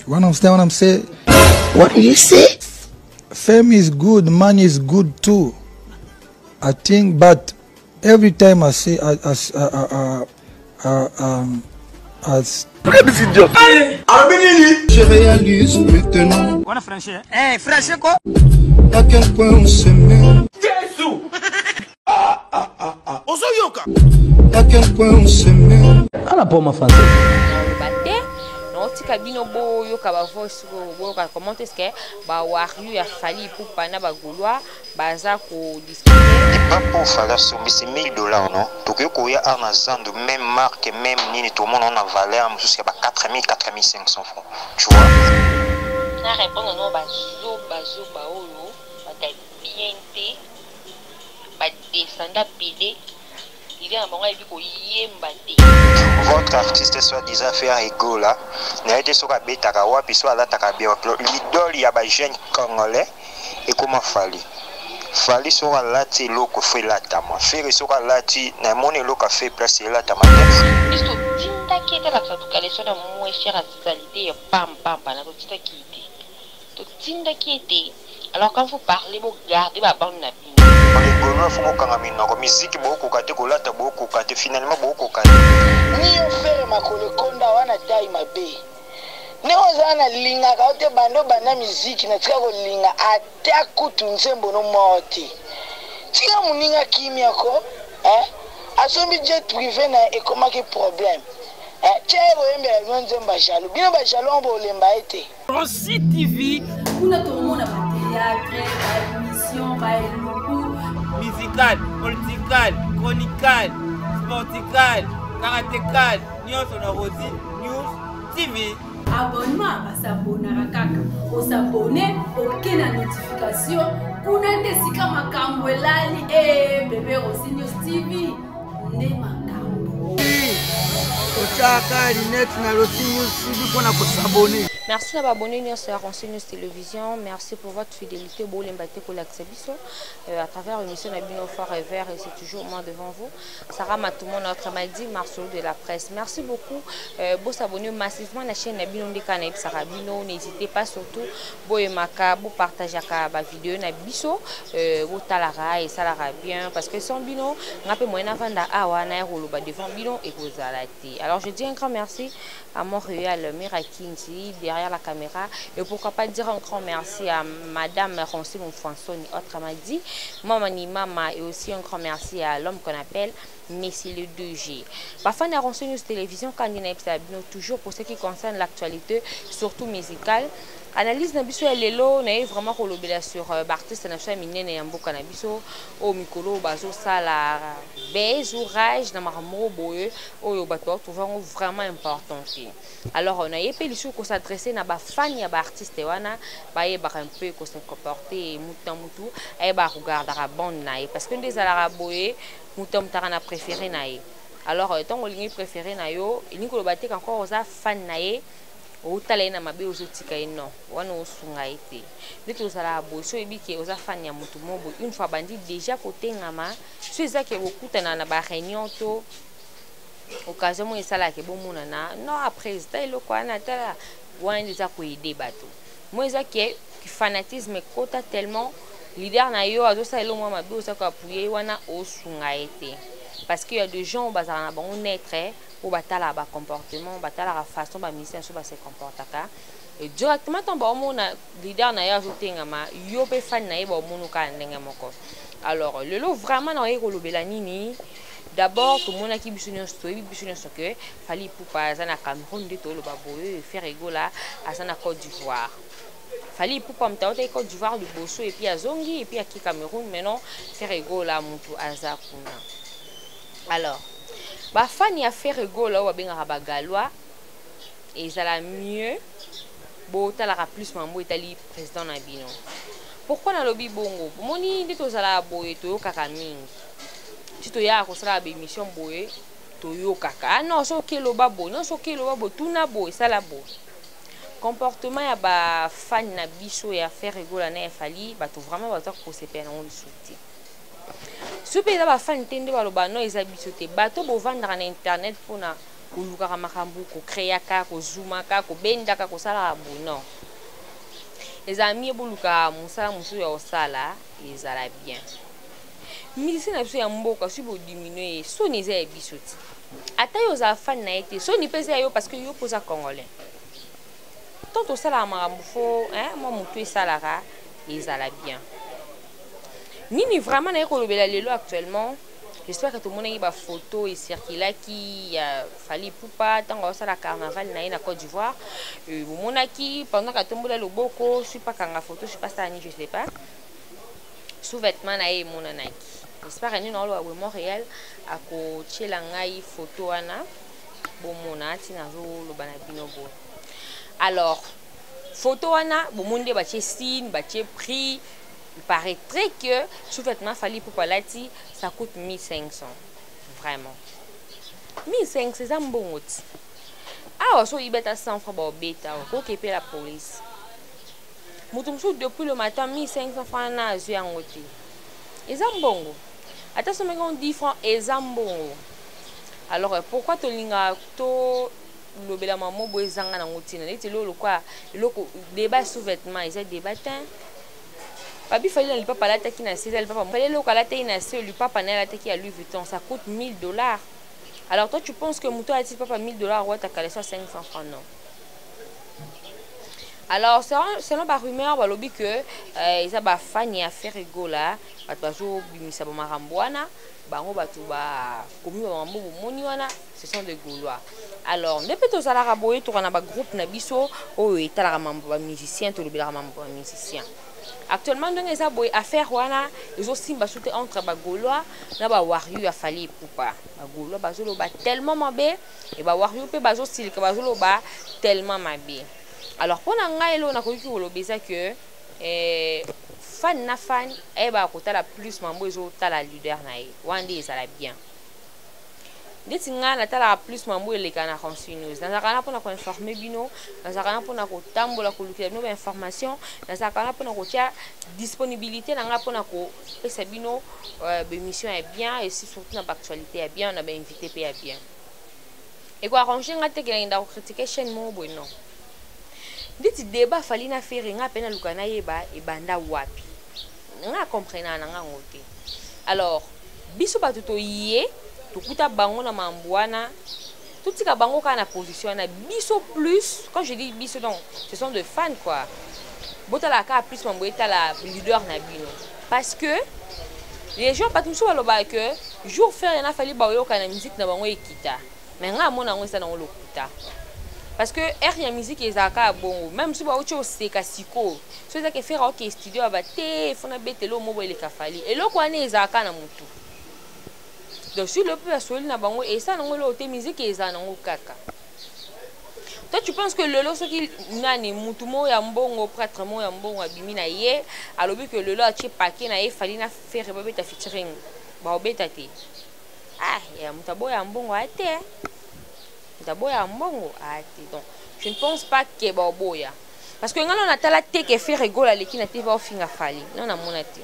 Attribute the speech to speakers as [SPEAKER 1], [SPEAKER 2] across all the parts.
[SPEAKER 1] You understand what I'm saying?
[SPEAKER 2] What did you say?
[SPEAKER 1] Fame is good, money is good too. I think, but every time I say, I
[SPEAKER 2] Je réalise maintenant
[SPEAKER 3] Wana français. Eh, français ko?
[SPEAKER 2] à quel point on s'aimait. À quel point on s'aimait.
[SPEAKER 4] Ana poma français.
[SPEAKER 5] Naloba te, naotika bino boyoka bavoice oyo, boyoka comment est ce que bawario ya Fally Ipupa na bagaulois baza kodiscute.
[SPEAKER 6] Pas pour Fally asombisi 1000 $, non? Tokoki koya awa na zando, même marque, même nini, tomona na valeur mosusu ya ba 4000, 4500 francs, tu vois.
[SPEAKER 5] Na répondre no bazoba oyo bata bien te, badescenda pede lidia na bango, ayebi koyemba te.
[SPEAKER 6] Votre artiste soi-disant Ferre Gola, naye te soki abetaka wapi, so alataka bien wapi. L'idole ya bajeune congolais ekoma Fally. Fally soki alati eloko, fo elatama. Ferre soki alati, namoni eloko afe place, elatama te.
[SPEAKER 5] Biso totindaki ete alakisa tukaleso na moins cher ya salite ya pampampa na totindaki ete, totindaki ete. Alors quand vous parlez, bogarde babande na bino.
[SPEAKER 6] Les Gaulois, fo mokanga minoko. Miziki bokoka te, kolata bokoka te, finalement bokoka te.
[SPEAKER 7] Ni yo Ferre, makolo ekonda wana, tai mabe ndenge ozala, nalingaka yo te. Banda obanda miziki, natika kolinga ata kutu nzembo no moko te. Tika moninga kimia ko, eh? Asombi jet privé na ye, ekomaki problème, eh? Tia ye koyembela bino nzembo ya jaloux. Bino bajaloux yango bolemba ye te.
[SPEAKER 3] Rossy TV.
[SPEAKER 8] Kuna tokomona bathéâtre, baémission, baeluku.
[SPEAKER 9] Musical, political, chronical, sportical, karatécal, nyonso na Rossy News TV.
[SPEAKER 8] Abonnement, basabonaka kaka, osabone, oke na notification. Kuna nde esika makambo elali. E bebe, Rossy News TV nde makambo.
[SPEAKER 10] Otyaka linete na Rossy News TV mpona kosabone.
[SPEAKER 5] Merci na baabonné nyonso ya Rossy News Télévision, merci pour votre fidélité. Bolemba te kolakisa biso à travers émission na bino Fort et Vert, et c'est toujours moi devant vous, Sarah Matoumon, notre Madi Marceau de la presse. Merci beaucoup, bosabonner massivement na chaîne na bino ndeka na yebisaka bino. N'hésitez pas surtout, boyemaka, bopartageaka bavideo na biso, botalaka, esalaka bien, parce que sans bino, nga mpe moyen navanda awa na ya koloba devant bino ekozala te. Alors je dis un grand merci à Montréal Mirakinji derrière la caméra et pourquoi pas dire un grand merci à Madame Ronsi Moufansoni, autrement dit Mama ni Mama, et aussi un grand merci à l'homme qu'on appelle Messi le 2G. Bafan ya Ronsi News Télévision, quand bino toujours pour ce qui concerne l'actualité, surtout musicale. Analyse na biso ya lelo na ye vraiment kolobela sur baartiste na biso ya minene ya mboka na biso oyo mikolo oyo bazosala buzz ou rage na makambo moko boye oyo bato batrouve yango vraiment important te. Alors na ye mpe lisusu kos'adresse na bafani ya baartiste wana, bayebaka un peu kose comporter. Mutu na mutu ayebaka kogardaka bande na ye, parce que nde ezalaka boye, mutu ya mutu aka na préféré na ye. Alors ntango olingi préféré na yo, elingi koloba te encore oza fan na ye, outala ye na mabe, ozotika ye. Non, wana osunga ye te. Nde tozalaka boye, so oyebi ke oza fan ya motu mo boye, une fois bandi déjà kotengama, so eza ke kokutana na baréunion to occasion moko esalaka bomonana, non, après eza eloko wana, tala wana nde eza koaider bato. Mo eza ke fanatisme ekota tellement, leader na yo azosala eloko mwa mabe, oza koappuyer, wana osunga ye te, parce que y a des gens oyo bazalaka na bango neutre, oyo batalaka bacomportement, batalaka façon bamusicien so base comportaka directement. Ntango baomona leader na ye azotengama, yo mpe fan na ye, baomona kaka ndenge moko. Alors lelo vraiment nakoki kolobela nini? D'abord tomonaki biso nyonso, toyebi biso nyonso ke Fally Ipupa aza na Cameroun. Nde toloba boye, Ferre Gola aza na Côte d'Ivoire. Fally Ipupa moto aotaki Côte d'Ivoire liboso, et puis azongi, et puis aki Cameroun. Maintenant Ferre Gola motu aza kuna. Alors bafani ya Ferre Gola oyo babengaka bagaulois, ezala mieux botalaka plus mambo etali président na bino. Pourquoi nalobi bongo? Bomoni nde tozalaka boye, toyokaka mingi ti toyaka kosala baémission boye, toyokaka: ah non, soki eloba boye, non, soki eloba boye, tuna boye, esala boye. Comportement ya bafani na biso ya Ferre Gola na ya Fally, bato vraiment baza kosepela nango lisusu te. Soki mpe eza bafani te nde baloba, non, eza biso te. Bato bovandaka na internet mpona Kolukaka makambo, kocreaka, kozumaka, kobendaka, kosalaka boye, non. Ezala mieux boluka mosala mosusu ya kosala, ezala bien. Musicien na biso ya mboka soki bodiminue ye, soni eza ya biso ti. Ata yo ozala fan na ye te, soni mpe eza ya yo parce que yo mpe oza congolais. Tant tosalaka makambo fo, hein, mwa motu esalaka ezala bien. Nini vraiment naye kolobela lelo actuellement? J'espère que tomonaki ba photo ecirculaki ya Fally Ipupa ntango azosala carnaval na ye na Côte d'Ivoire. Bomonaki pendant katombola loboko, suis pas kanga photo, suis pas sala nini, je sais pas. Sous-vêtement na ye emonanaki. J'espère que nini naoloba boye Montréal akotiela ngai photo wana bomona ntina azoloba na bino boye. Alors photo wana bomoni nde batie signe, batie prix. Il paraîtrait que sous-vêtement Fally Ipupa alati ça coûte 1500. Vraiment. 1500 eza mbongo ti. Awa so oyibi ata 100 francs baobeta awa, okoki mpe la police. Moto mosusu depuis le matin 1500 francs na azwi yango te. Eza mbongo. Ata so omeki yango 10 francs eza mbongo. Alors pourquoi tolingaka to lobela mamo boye ezanga nango ntina neti eloko lokola eloko débat sous-vêtement eza débat te. Babi Fally na lipapa alataki na se, eza lipapa Fally eloko alataki na se, lipapa na ye alataki ya Louis Vuitton, ça coûte 1000 $. Alors toi tu penses que moto alati lipapa 1000 $ awata caleçon 500 francs? Non. Alors selon ba rumeur balobi que eza ba fan ya Ferre Gola bato bazobimisa ba makambo wana, bango bato bakomi ba makambo bomoni wana, ce sont des Gaulois. Alors nde mpe tozalaka boye, toka na ba groupe na biso oyo etalaka mambo ba musicien, tolobelaka mambo ba musicien. Actuellement ndenge eza boye, affaire wana ezosimba su te entre ba Gaulois na ba Warrior ya Fally Ipupa. Ba Gaulois bazoloba tellement mabe e ba Warrior mpe bazosilika, bazoloba tellement mabe. Alors mpo na ngai eloko nakoki koloba eza que fan na fan ayebaka kotala plus mambo ezotala leader na ye wana nde ezala bien. Ndeti ngai natalaka plus mambo eleka na Rossy News. Nazalaka wana mpona koinforme bino, nazalaka wana mpona kotambola kolukela bino bainformation, nazalaka wana mpona kotia disponibilité na ngai mpona kopesa bino baémission ya bien et surtout na baactualité ya bien, na bainvité mpe ya bien. Ekoarrange ngai te ke nakenda kokritike chaîne moko boye, non. Ndeti débat Fally na Ferre, ngai mpe naluka nayeba ebanda wapi, ngai akomprenaka na ngai yango te. Alors biso bato toye tokuta bango na mambo wana, totika bango kaka na position wana. Biso plus, quand je dis biso, donc ce sont des fans quoi, botalaka kaka plus mambo etala leader na bino, parce que les gens, bato mosusu balobaka que jour Ferre na Fally baoyoka na musique na bango ekita, mais ngai amona yango eza nango lokuta, parce que aire ya musique ezalaka ya bongo. Même soki bauti oseka sikoyo, so ezaki Ferre aoke studio aba te fona betela oyo moko eleka Fally, eloko wana ezalaka na motu. Donc si le mpe basoli na bango esala nango eloko te, musique ezala nango kaka. Toi tu penses que lelo soki nani mutu moko ya mbongo, prêtre moko ya mbongo abimi na ye alobi que lelo atie paquet na ye, Fally na Ferre babeta featuring, baobeta te? Ah ya moto aboya mbongo aya te, moto aboya mbongo aya te. Donc je ne pense pas que baoboya, parce que nga no natala te ke Ferre Gola aleki na te baofinga Fally, non, namona te,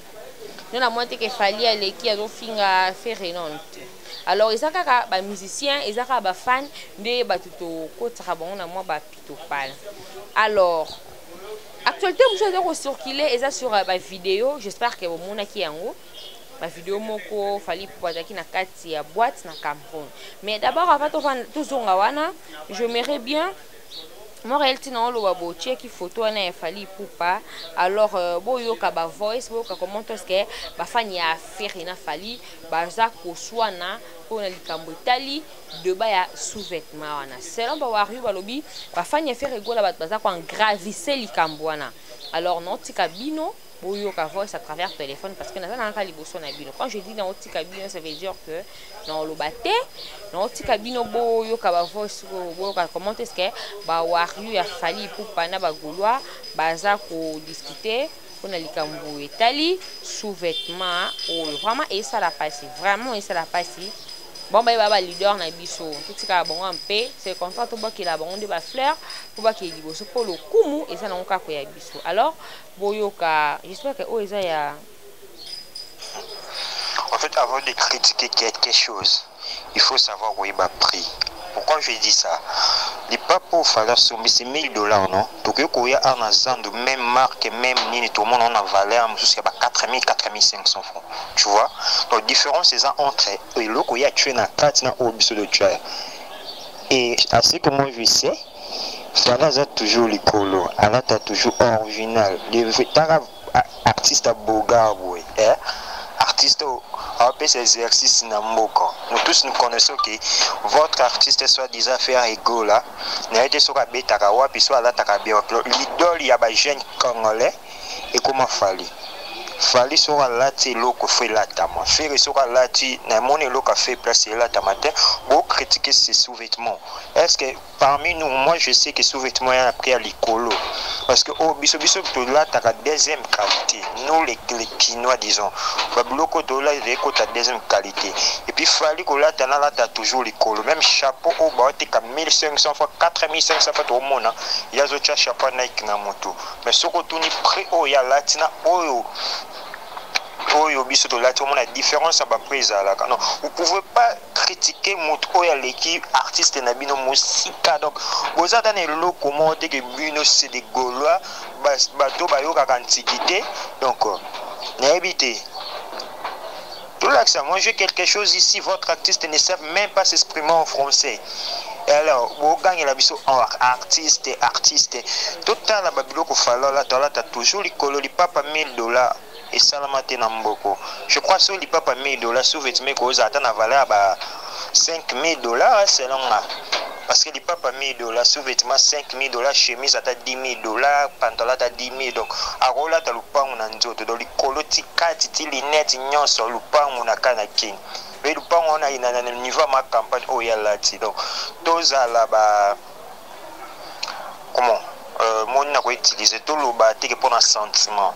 [SPEAKER 5] non, namona te ke Fally aleki azofinga Ferre, non te. Alors eza kaka bamusicien, eza kaka bafan nde bato tokotisaka bango na mwa bapitopale. Alors actualité mosusu eza kocircule, eza sur bavideo, j'espère ke bomonaki yango, bavideo moko Fally Ipupa azalaki na kati ya boîte na Cameroun. Mais d'abord avant tozonga wana, j'aimerais bien Montréal ntina oloba botiaki photo wana ya Fally Ipupa. Alors boyoka bavoice, boyoka comment est-ce que bafani ya Ferre na Fally baza koswana mpona likambo etali débat ya sous-vêtement wana. Selon bawario balobi bafani ya Ferre Gola bato baza koengravise likambo wana. Alors naotika bino boyoka voice à travers téléphone, parce que naza na kaka liboso na bino. Quand je dis naotika bino, ça veut dire que naoloba te, naotika bino boyoka bavoice, boyoka comment est ce que bawario ya Fally Ipupa na bagaulois baza kodiscute mpona likambo etali sous-vêtement oyo. Vraiment esala pasi, vraiment esala pasi. Bon, bayeba baleader na biso, totikala bango mpe c'est contrat, tobakela bango nde bafleur mpo bakee liboso, mpo lokumu eza nango kaka ya biso. Alors boyoka, j'espère que oyo eza ya
[SPEAKER 6] En fait, avant de critiquer quelque chose, il faut savoir où il va prix. Pourquoi je dis ça? Lipapa oyo Fally asombi c'est 1000 dollars non? Tokoki koya awa na zando meme marque meme nini tomona yango na valeur mosusu ya ba 4000 4500 francs. Tu vois? Donc différence eza entre eloko ye atue na kati na oyo biso totia. Et à ce que moi je sais, Fally aza toujours likolo, alata toujours original. Le tala artiste ya beaugar boye eh? Artiste oyo apesa exercice na mboka. Nous tous nous connaissons que votre artiste soit disant Ferre Gola, nayebi te soki abetaka wapi, soki alataka bien wapi. L'idole ya ba jeunes congolais ekoma Fally. Fally soki alati eloko faut elatama. Ferre soki alati na moni eloko afe place elatama te. Bo critiquer ses sous-vêtements. Est-ce que parmi nous, moi je sais que sous-vêtements ya prix ya likolo parce que oh biso biso tolataka deuxième qualité. Nous les Kinois disons ba biloko tolata ekota deuxième qualité. Et puis Fally kolata na lata toujours likolo. Même chapeau oyo baoteka 1500 fois 4500 fois tomona ya zotia chapeau Nike na moto. Mais soki otuni prix oyo ya lati na oyo oyo biso tolati omona différence ya ba prix ezalaka. Non, vous pouvez pas critiquer moto oyo aleki artiste na bino mosika. Donc boza ata na eloko moko te ke bino c'est des Gaulois, bato bayokaka antiquité. Donc nayebi te. Tolakisa, moi j'ai quelque chose ici, votre artiste ne sait même pas s'exprimer en français. Et alors, bogangela biso artiste, artiste. Totala ba biloko Fally alata, alata toujours likolo lipapa 1000 dollars. Esalama te na mboko. Je crois so lipapa 1000 dollars sous-vêtement kozala ata na valeur ba 5000 dollars selon nga. Parce que lipapa 1000 dollars sous-vêtement 5000 dollars, chemise ata 10 000 dollars, pantalon ata 10 000. Donc akolata lupangu na nzoto. Donc likolo ti kati ti lunette nyonso lupangu na kana kini. Mais lupangu wana ina na niveau ma campagne oyo ya lati. Donc tozala ba comment moni na ko utiliser toloba te ke pona sentiment.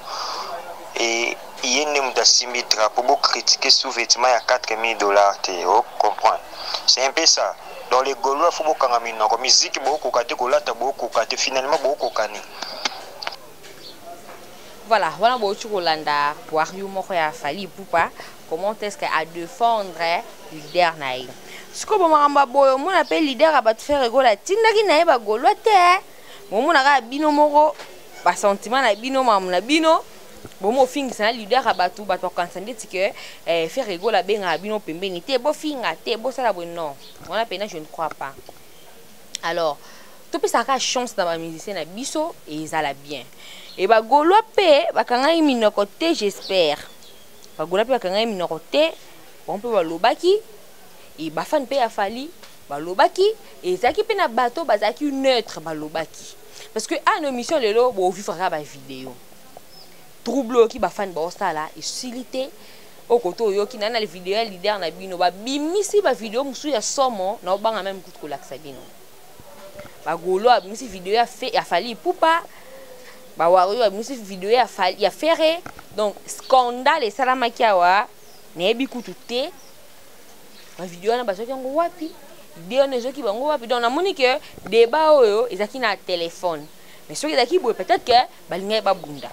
[SPEAKER 6] Et ye nde moto asimbi drapeau, bo critiquer sous-vêtement ya 4000 dollars te, o comprendre. C'est un peu ça. Dans les Gaulois faut bokanga minoko, musique bokoka te, kolata bokoka te, finalement bokokani.
[SPEAKER 5] Voilà, wana bouti kolanda poirio moko ya Fally Ipupa, comment est-ce que a défendre leader na ye. Sikoyo bomakambo ya boye omona mpe leader ya bato Ferre Gola atindaki na ye ba Gaulois te. Bomonaka bino moko ba sentiment na bino, makambo na bino. Bomo ofingisa na leader ya bato, bato bakanisa ndeti ke Ferre Gola abengaka bino pembeni te, bofinga te, bosala boye. Non, wana pena je ne crois pas. Alors topesaka chance na ba musicien na biso ezala bien. E ba Gaulois mpe bakangaki minoko te, j'espère. Ba Gaulois mpe bakangaki minoko te, bango mpe balobaki, e bafani mpe ya Fally balobaki, ezalaki mpe na bato bazalaki neutre balobaki. Parce que na émission lelo bovivre kaka ba vidéo. Trouble oyoki bafani baosala esili te, oyo kote oyoki na na video ya leader na bino babimisi ba vidéo mosusu ya somo na obanga même kutu kolakisa bino. Ba Gaulois babimisi vidéo ya ya Fally Ipupa, ba Wario babimisi vidéo ya Fally, ya Ferre. Donc scandale esalamaki awa, nayebi kutu te ba vidéo wana bazwaki yango wapi, idée wana ezwaki bango wapi. Donc namoni ke débat oyo ezalaki na téléphone, mais soki ezalaki boye peut-être ke balingaki babunda,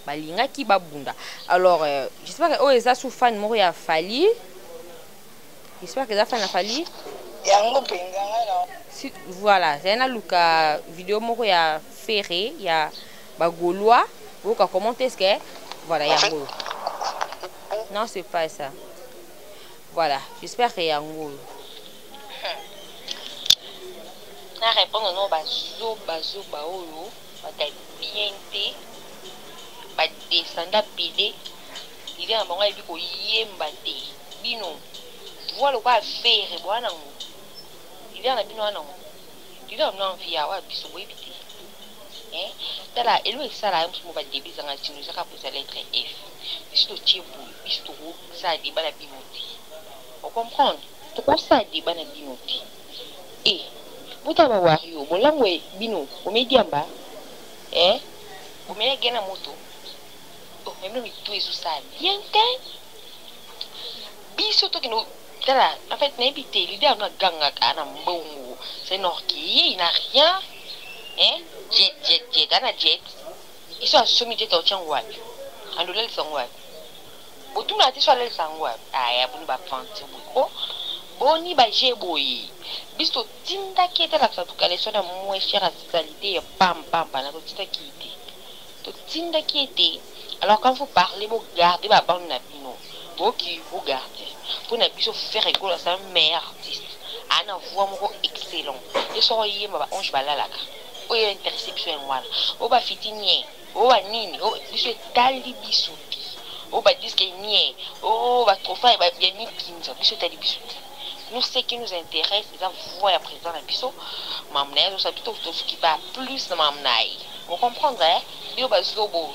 [SPEAKER 5] balingaki babunda. Alors j'espère que oyo eza sous fan moko ya Fally, j'espère que eza fan ya Fally.
[SPEAKER 7] Yango mpenza nga na
[SPEAKER 5] Si, voilà, zali naluka vidéo moko ya Ferre ya ba Gaulois, boyoka comment est-ce que voilà yango. Non, c'est pas ça. Voilà, j'espère que yango. Na répondre no bazoba zoba oyo bata bien te, ba descenda PD, leader na bango ayebi koyemba te. Bino voix lokola Ferre bwana ngo. Leader na bino wana ngo. Leader na bino envie awa biso boyebi te. Hein? Tala elo esala ya musu ba débit zanga tino ezaka poza lettre F. Biso totie boye, biso tokosala débat na bino te. O comprendre? Tokosala débat na bino te. Eh, bota ba wario, bolangwe bino, bomediamba. Eh? Bomela gena moto. Oh, mais bino mitu ezosala bien te. Biso tokende tala, en fait nayebi te leader no agangaka na mbongo. C'est un orgueil, il n'a rien. Hein? Jet, jet, jet, ana jet. Iso asomi jet otyango wapi? Andolelisa yango wapi? Botuna te so alelisa yango wapi? Aya boni ba pente boye. Oh, boni ba je boye. Biso totindaki ye te alakisa batu caleçon ya moins cher ya salite ya pamba na totindaki ye te. Totindaki ye te. Alors quand vous parlez bo garder ba bande na bino. Boki bo garder. Pona biso Ferre Gola c'est un meilleur artiste. Aza na voix moko excellent. Ye soki oyemba ba anges balalaka. Oyo e interesse biso yango wana. Oyo ba fiti nie, oyo ba nini, oyo biso etali biso te. Oyo ba disque nie, oyo ba trophee ya mikinza biso etali biso te. Nous ce qui nous interesse eza voix ya president na biso, makambo na ye azosala biso tozokipa plus na makambo na ye. Bo comprendre eh? Bino ba zobo.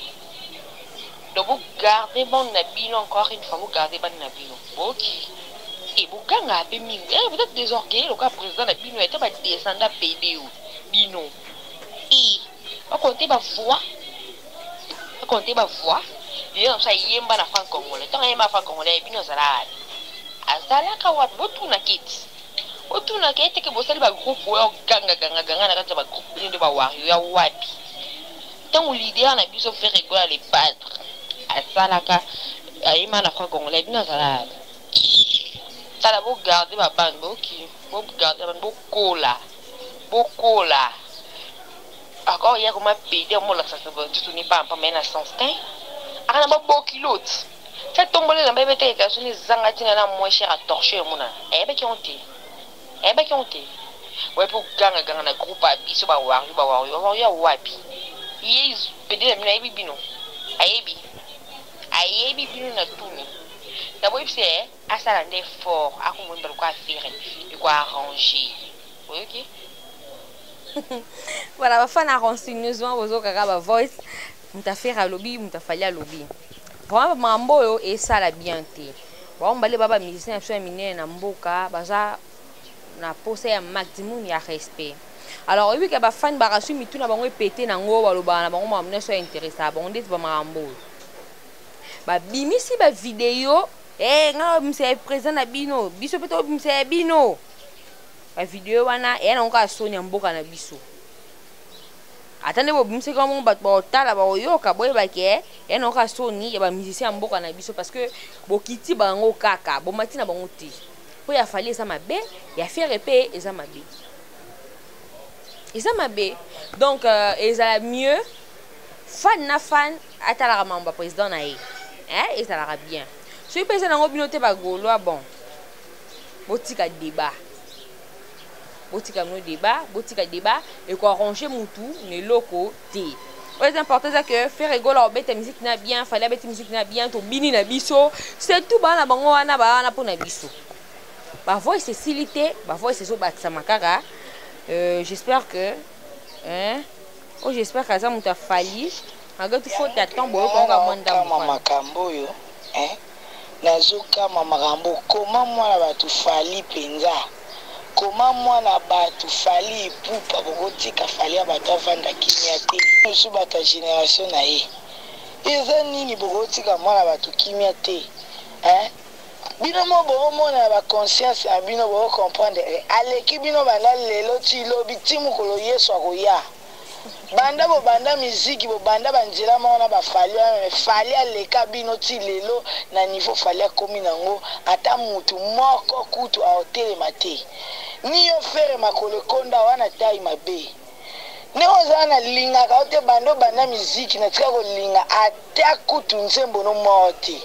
[SPEAKER 5] Donc bo garder bande na bino encore une fois bo garder bande na bino. Boki et bo ganga pe mingi. Eh vous êtes des orgueilleux lokola président na bino ete ba descendant pede o bino. Et ba compter ba voix. Ba compter ba voix. Lelo na biso ayemba na franc congolais. Tango ayemba na franc congolais bino azala wapi? Azalaka wapi? Botuna keti. Botuna kete ke bosali ba groupe oyo ganga ganga ganga na kati ya ba groupe bino nde ba wario ya wapi? Tango leader na biso Ferre Gola le padre asalaka ayemba na franc congolais bino azala wapi? Tala bo garder ba bande boki bo garder ba bande bokola bokola encore ya koma pede omolakisa nzoto ni pampa mais na sens te aka na babokilo ti tia tomboli elamba ebeta etasuni ezanga ntina na moins cher a torche emonana ayebaki yango te ayebaki yango te oye mpe ogangaganga na groupe ya biso bawario bawario bawario ya wapi ye pede na bino ayebi bino ayebi ayebi bino na tuni na boyebisi ye asala nde fort akomoyemba lokola Ferre eko arranger oyoki. Voilà ba fan ya renseignement bozo kaka ba voice moto ya Ferre alobi moto ya Fally alobi vraiment makambo oyo esala bien te bango mibale ba ba musicien na biso ya minene na mboka baza na posa ya maximum ya respect alors oyebi ke ba fan bakaswi mitu na bango epete nango balobaka na bango makambo nyonso ya interesa bango ndeti ba makambo oyo babimisi ba video eh ngai babimisa ya président na bino biso mpe tobimisa ya bino ba video wana eya nango kaka soni ya mboka na biso ata nde bobimisaki yango bato bakotala bakoyoka boyeba ke eya nango kaka soni ya bamusicien ya mboka na biso parce que bokiti bango kaka bomati na bango te mpo ya Fally eza mabe ya Ferre mpe eza mabe eza mabe donc euh, ezala mieux fan na fan atalaka makambo ya président na ye eh, ezalaka bien soki mpe eza nango bino te bagaulois bon botika debat botika bino debat botika debat ekoarrange mutu na eloko te oyo eza important eza que Ferre Gola obeta musique na bien Fally abeti musique na bien tobini na biso c'est tout bana bango wana ba wana mpona biso ba voice esili te ba voice ezobakisama kaka euh, j'espère que hein, oh j'espère que aza moto ya Fally malgré tout faute ya temps boyoka mwa ndambo
[SPEAKER 7] makambo oyo hein Nazo kamwa makambo comment mwana batu fally penza comment mwana batu fally ipupa boko tika fally ya batu avanda kimia te bino batu ya generation naye eza nini boko tika mwana batu kimia te hein bino moko boko mona na ba conscience na bino boko comprendre ke aleki bino banda lelo ti lobi ti mukolo yesu akoya. Banda bo banda miziki bo banda ba nzela moko na ba fally wana mais fally aleka bino ti lelo na niveau fally akomi na ngo ata mutu moko kutu ako telema te ni yo ferre makolo ekonda wana taille mabe ndenge oza wana na lingaka yo te banda obanda miziki na tika kolinga ata kutu nzembo no moko te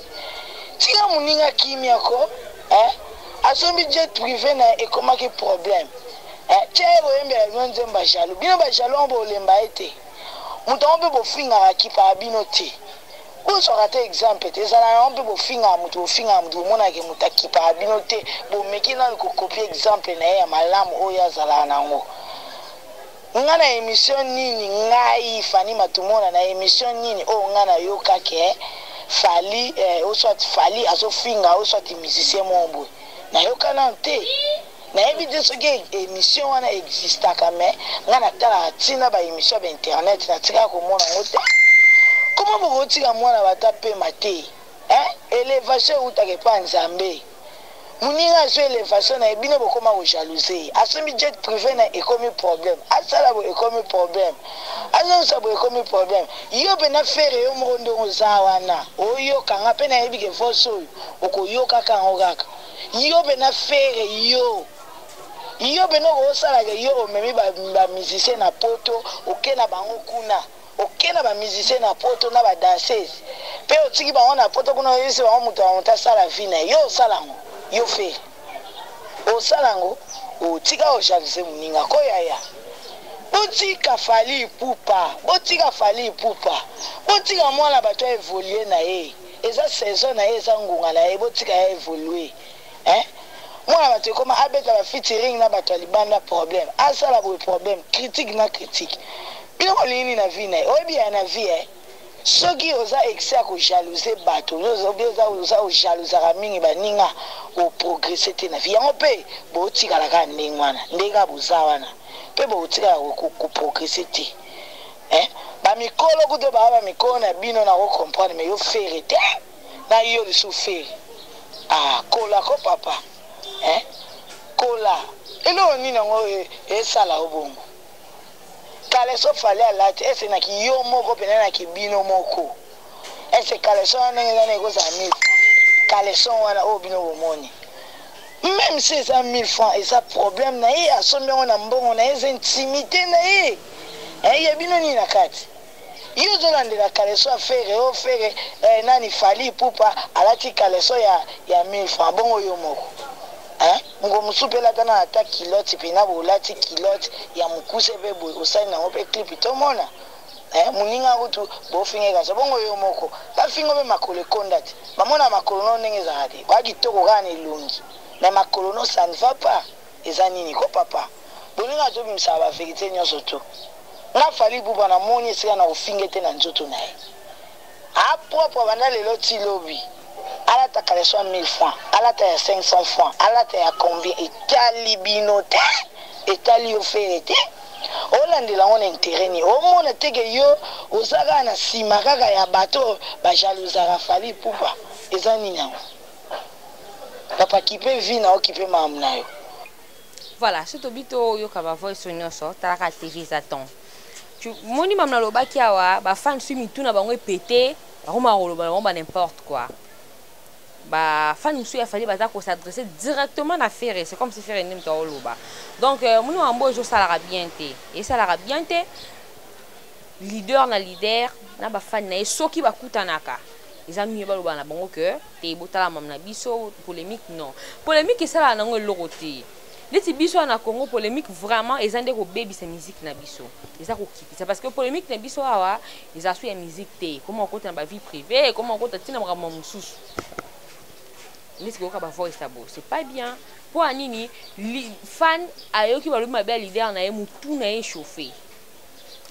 [SPEAKER 7] tika muninga kimia ko eh asombi jet prive na ye ekomaki problème Eh tia ye koyembela bino nzembo ba jaloux bino ba jaloux yango bolemba ye te moto yango mpe bofingaka akipaka bino te bozwaka te exemple te ezala yango mpe bofingaka moto bofingaka moto bomonaka ke moto akipaka bino te bomeki nanu kokopie exemple na ye ya malamu oyo azalaka na yango nga na emission nini ngai Fanny Matumona na emission nini oyo nga nayoka ke Fally eh, ou soit Fally azofinga ou soit musicien moko boye nayoka nanu te Nayebi te soki emission wana existaka mais nga natalaka ti na ba emission ya ba internet natikala komona yango te. Comment bokotika mwana bato apema te hein? Elevation ewutaka epa Nzambe. Muninga azui elevation na ye bino bokoma ko jalouse ye. Asombi jet prive na ye ekomi problème. Asala boye ekomi problème. Azongisa boye ekomi problème. Yo pena Ferre yo moko ndenge oza wana oyoka nga pe nayebi ke voice oyo okoyokaka yango kaka. Yo pena ferre yo. Yo pena okosala ke yo omemi ba ba musiciens na poto oke na bango kuna oke na ba musiciens na poto na ba danseuse pe otiki bango na poto kuna oyebisi bango mutu na mutu asala vie na ye yo osala yango yo ferre osala yango otika ko jalouse muninga ko yaya botika Fally Ipupa botika Fally Ipupa botika mwana batu a evoluer na ye eza saison na ye eza ngonga na ye botika ye a evoluer Hein mwana batu ekoma abeta ba featuring na batu ya libanda problème asala boye problème critique na critique bino bolingi nini na vie naye oyebi yaya na vie eh soki oza excès ya ko jalouse batu obi oza oza ojalousaka mingi baninga o progresse te na vie yango pe botikala kaka ndenge wana ndenge kaka boza wana pe botikala ko progresse te eh ba mikolo kutu ba ba mikolo na bino nako comprendre mais yo ferre te na yo lisusu ferre ah kola ko papa eh kola eloko nini yango esala yo bongo caleçon fally alati ese na ki yo moko pena na ki bino moko ese caleçon wana ndenge eza na ekozala 1000 francs caleçon wana oyo bino bomoni meme si eza 1000 francs eza problème na ye asombi yango na mbongo na ye eza intimite na ye eh ya bino nini na kati Yo ozo landela caleçon ya ferre oh ferre eh nani fally ipupa alati caleçon ya ya 1000 francs bongo yo moko hein mokolo mosusu pe lata nanu ata culotte pena boye olati culotte ya mukuse pe boye osali nango pe clip tomona hein muninga kutu bofinga ye caleçon bongo yo moko bafinga yo pe makolo ekonda te bamona makolo no ndenge ezalaka te oza kitoko kaka na elongi mais makolo no ça ne va pas eza nini ko papa bolinga tobimisaka ba verite nionso tout Nga Fally Ipupa na moni esika na kofinge te na nzoto na ye. A propre banda lelo ti lobi. Alata caleçon ya 1000 francs, alata ya 500 francs, alata ya combien etali bino te. Etali yo Ferre te. Olandela yango na interet nini? Omona te ke yo oza kaka na sima kaka ya bato oyo ba jalousaka Fally Ipupa? Eza nini yango? Papa kipe vie na yo, kipe makambo na yo.
[SPEAKER 5] Voilà, soki tobi toyoka ba voice oyo nyonso, tala kaka TV eza temps. Tu moni mam nalobaki awa, ba fans soki mitu na bango epete, bakoma koloba na bango ba n'importe quoi. Ba fans mosusu ya Fally baza ko s'adresser directement na Ferre, c'est comme si Ferre nde moto aoloba. Donc euh, moni makambo oyo ezosalaka bien te. Esalaka bien te. Leader na leader na ba fans na ye soki bakutanaka eza mieux baloba na bango que te botala mam na biso polemique non polemique esalaka nango eloko te neti biso awa na Congo polemique vraiment eza nde kobebisa musique na biso eza kokitisa parce que polemique na biso awa eza su ya musique te ekoma kokota na ba vie privée ekoma kokota ntina makambo mosusu neti koyoka ba voice ya bo c'est pas bien mpo ya nini fan ayoki balobi mabe ya leader na ye mutu na ye chauffe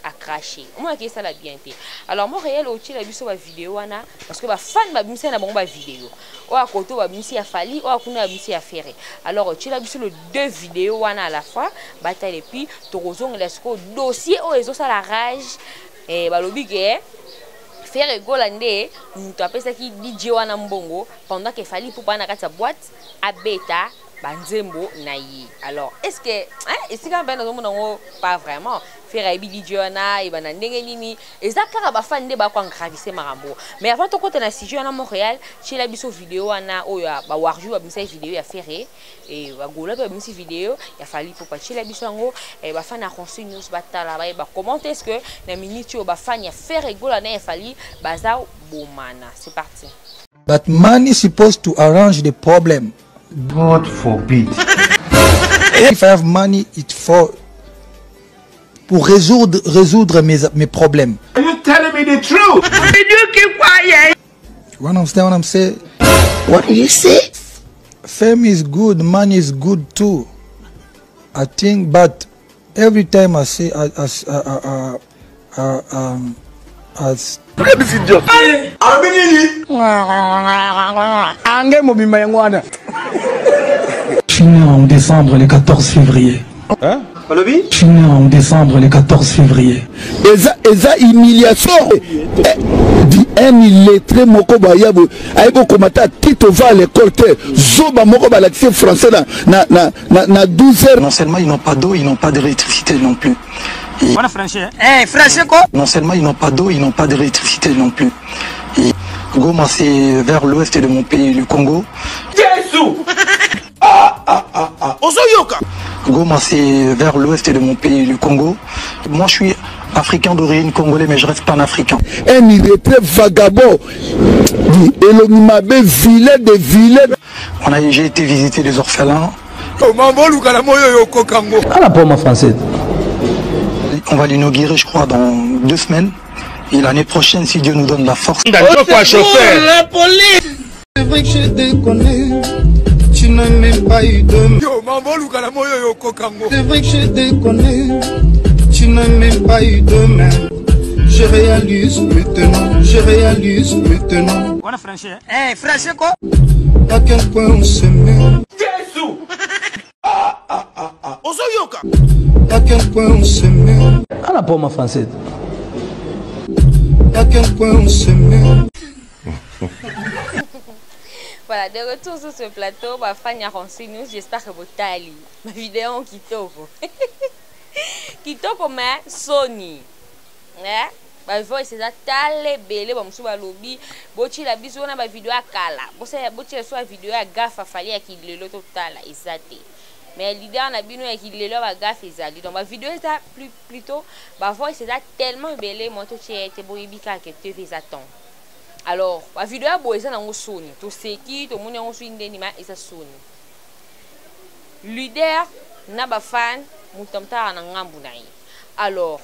[SPEAKER 5] a cracher omonaki esala bien te alors mo réel otiela biso ba video wana parce que ba fan babimisa na bango ba video oyo akoto babimisi ya Fally oyo akuna babimisi ya Ferre alors otiela biso le deux video wana à la fois batala et puis tokozongela sikoyo dossier oyo ezosala rage eh, balobi ke Ferre Gola nde moto apesaki DJ wana mbongo pendant que Fally Ipupa na kati ya boîte abeta banzembo na ye alors est ce que hein, esika mpe nazomona yango pas vraiment Ferre ayebi DJ wana ebanda ndenge nini eza kaka bafani nde bakoengravise makambo mais avant tokota na sujet wana Montréal tiela biso video wana oyo bawarju babimisaki video ya Ferre e bagola mpe babimisi video ya Fally Ipupa tiela biso yango eh, bafani ya Rossy News batala bayeba comment est ce que na minute oyo bafani ya Ferre Gola na ya Fally baza bomana c'est parti.
[SPEAKER 1] But money supposed to arrange the problem.
[SPEAKER 2] God forbid.
[SPEAKER 1] If I have money, it's for pour résoudre, résoudre mes, mes problèmes.
[SPEAKER 2] Are you telling me the truth?
[SPEAKER 3] Did you keep quiet?
[SPEAKER 1] You understand what I'm saying?
[SPEAKER 2] What did you say?
[SPEAKER 1] Fame is good, money is good too. I think, but every time I say, I, I, I, I, I, um, as
[SPEAKER 2] alobi nini ange mobimba yango wana
[SPEAKER 1] Je suis né en décembre le 14 février.
[SPEAKER 2] Hein? Alobi?
[SPEAKER 1] Je suis né en décembre le 14 février.
[SPEAKER 4] Eza eza humiliation. Eh, di un illettré moko baya boye ayebi kokoma ta tito va à l'école te zoba moko balakisi français na, na, na, na, na 12 heures.
[SPEAKER 1] Non seulement ils n'ont pas d'eau, ils n'ont pas d'électricité non plus. Et
[SPEAKER 3] Voilà français. Eh, français quoi?
[SPEAKER 1] Non seulement ils n'ont pas d'eau, ils n'ont pas d'électricité non plus. Et Goma, c'est vers l'ouest de mon pays, le Congo.
[SPEAKER 2] Jésus! Ah, ah, ah, ah. Ozoyoka!
[SPEAKER 1] Goma, c'est vers l'ouest de mon pays, le Congo. Moi, je suis africain d'origine congolais, mais je reste panafricain.
[SPEAKER 4] Un illettré vagabond, elongi mabe, vilain de vilain.
[SPEAKER 1] On a, j'ai été visiter des orphelins.
[SPEAKER 11] Ah, la pomme française.
[SPEAKER 1] On va l'inaugurer, je crois, dans deux semaines. Et l'année prochaine, si Dieu nous donne la force.
[SPEAKER 2] La police.
[SPEAKER 12] C'est vrai que je déconne. Tu n'as même pas eu de. C'est vrai que je déconne. Tu n'as même pas eu de main. Je réalise maintenant, je réalise maintenant.
[SPEAKER 3] Wana français. Eh, français quoi?
[SPEAKER 12] À quel point on se met.
[SPEAKER 9] Jésus. Ah, ah, ah, ah. Ozoyoka.
[SPEAKER 12] À quel point on se met.
[SPEAKER 11] Ah, la pomme française.
[SPEAKER 12] À quel point on se met.
[SPEAKER 5] Voilà, de retour sur ce plateau, ba fan ya Ronsi News, j'espère que botali. Ma vidéo kitoko. Kitoko mais soni. Eh? Ba voice eza tala ebele ba mosusu balobi botiela biso wana ba video ya kala. Bosala botiela so ba video ya gafa Fally ya kilelo totala eza te. Mais leader na bino ya kilelo ya ba gafe ezali. Donc ba video eza plus plutôt ba voice eza tellement ebele moi totie ete boyebi kaka ke TV eza temps. Alors, ba video ya boye eza nango soni. Toseki, tomoni yango soki ndeni ma eza soni. Leader na ba fan moto amutaka na ngambu na ye. Alors,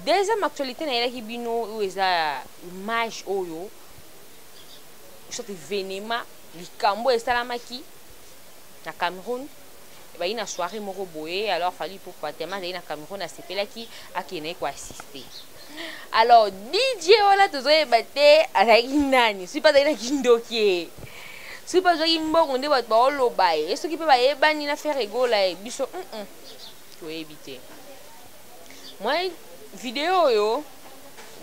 [SPEAKER 5] deuxième actualité nayelaki bino oyo eza image oyo soit événement likambo esalamaki na Cameroun bayi na soirée moko boye. Alors Fally Ipupa tellement azali na Cameroun asepelaki akende na ye koassister. Alors DJ wana tozoyeba te azalaki nani, soki mpe azalaki na kindoki ye, soki mpe azwaki mbongo nde bato baoloba ye, soki mpe bayebani na Ferre Gola ye, biso toyebi te. Mwa video oyo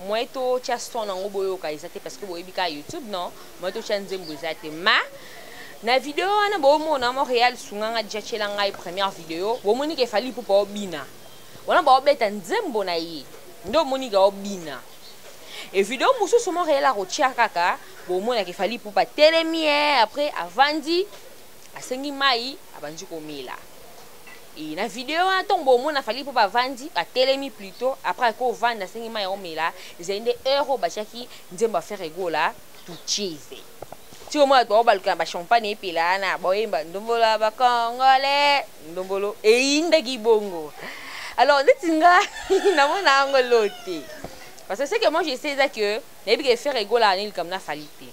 [SPEAKER 5] mwa totya son yango boyoka eza te parce que boyebi kaka YouTube non, mwa totya nzembo eza te. Ma na video wana bomona Montréal sunganga déjà tiela ngai première video, bomoni ke Fally Ipupa obina wana baobeta nzembo na ye nde omoni ka obina. E video mosusu Montréal akotia kaka bomonaka Fally Ipupa telemi ye, après avandi asengi mai abandi komela. E na video wana ntongo bomona Fally Ipupa avandi atelemi plutôt après akovanda asengi mai omela, ezali nde heure oyo batiaki nzembo ya Ferre Gola tucheze. Ti omona bato baobaluka na bachampagne epela wana baoyemba ndombolo ya bakongole ndombolo eyindaki bongo. Alors neti nga namona yango lo te parce que ce que moi je sais eza que nayebi ke Ferre Gola ana likambo na Fally te,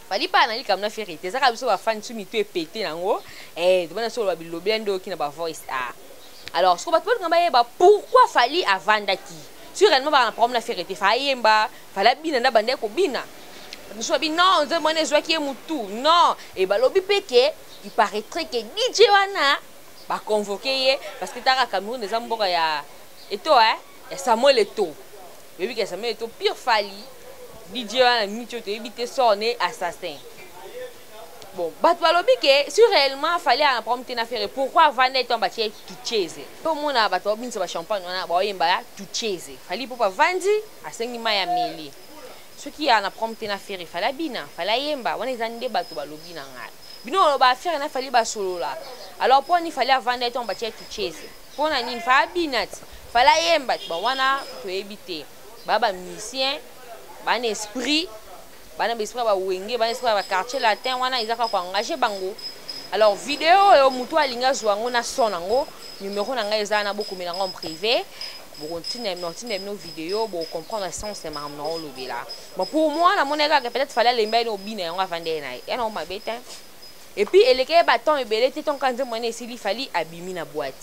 [SPEAKER 5] Fally mpe ana likambo na Ferre te. Ezaka biso bafani so mitu epete nango tobana so oloba bilobela nde oyoki na bavoice. Ah, alors soko bato balinga bayeba pourquoi Fally avandaki si réellement baka na problème na Ferre te, fa ayemba Fally abina nda banda kobina mosusu babi non nzembo wana ezwaki ye mutu non. E balobi mpe ke il paraîtrait ke DJ wana baconvoke ye parce que taka Cameroun eza mboka ya Eto'o ya Samuel Eto'o. Oyebi ke Samuel Eto'o pire Fally DJ wana miti oyo toyebi te sort ne assassin. Bon, bato balobi ke si réellement Fally ana problème te na Ferre, pourquoi avanda eto batie tucheze mpe omona bato babinisa bachampagne wana baoyemba ya tucheze. Fally mpo bavandi asengi mai ya meli, soki ana problème te na Ferre, Fally abina, Fally ayemba wana eza nde bato balobi na ngai. Bino baloba Ferre na Fally basolola, alors mpo nini Fally avanda eto batie tucheze? Mpo na nini Fally abina ti Fally ayemba ti? Bon, wana toyebi te. Baa bamusicien bana esprit, bana baesprit ya bawenge, bana esprit ya baquartier latin wana eza kaka koengage bango. Alors video oyo motu alingi azwa yango na son yango, numero na ngai eza wana, bokomela yango en privé, bokontina bino video bocomprendre sens ya makambo na olobela. Bon, pour moi namoni kaka peut-être Fally alemba ye na obina yango avanda ye na ye ya nango mabe te. Et puis eleki ye batemps ebele te ntongo nzembo wana esili Fally abimi na boîte,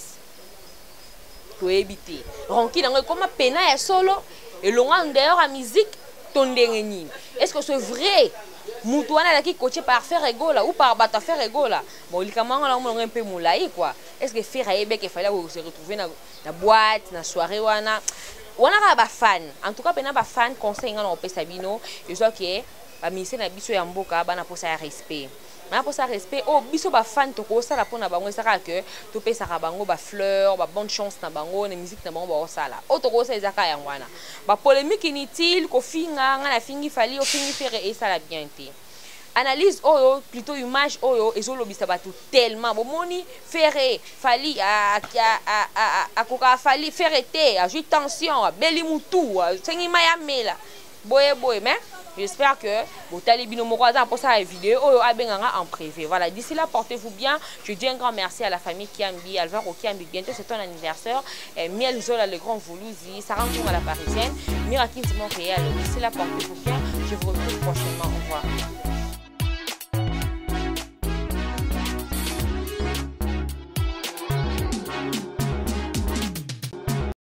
[SPEAKER 5] toyebi te rancune yango ekoma pena ya solo elonga en dehors ya musique to ndenge nini. Est ce que c'est vrai mutu wana alaki coaché par Ferre Gola ou par bato ya Ferre Gola? Bon, likambo yango nango monango mpe molai quoi. Est ce que Ferre ayebeke Fally se retrouver na boîte na soirée wana? Wana kaka bafan, en tout cas mpena bafan, conseil nga na kopesa bino ezwa ke baministère na biso ya mboka bana mposa ya respect, bana mposa respect oyo biso bafan tokosala mpona bango eza kaka ke topesaka bango bafleur, babonne chance na bango na musique na bango baosala. Oyo tokosala eza kaka yango wana. Bapolémique inutile, kofinga nga nafingi Fally, ofingi Ferre, esala bien te. Analyse oyo plutôt image oyo ezolobisa bato tellement bomoni Ferre Fally akoka Fally Ferre te azwi tension abeli mutu asengi mai amela boye boye mais j'espère que botali bino moko aza na mposa ya video oyo abenga nga en privé. Voilà, d'ici là, portez-vous bien. Je dis un grand merci à la famille Kiambi, Alvaro Kiambi, bientôt c'est ton anniversaire, eh, Miel Zola le grand Voulouzi, Sarah Nkunga la parisienne, Mira Kins Montréal. D'ici là, portez-vous bien, je vous retrouve prochainement, au revoir.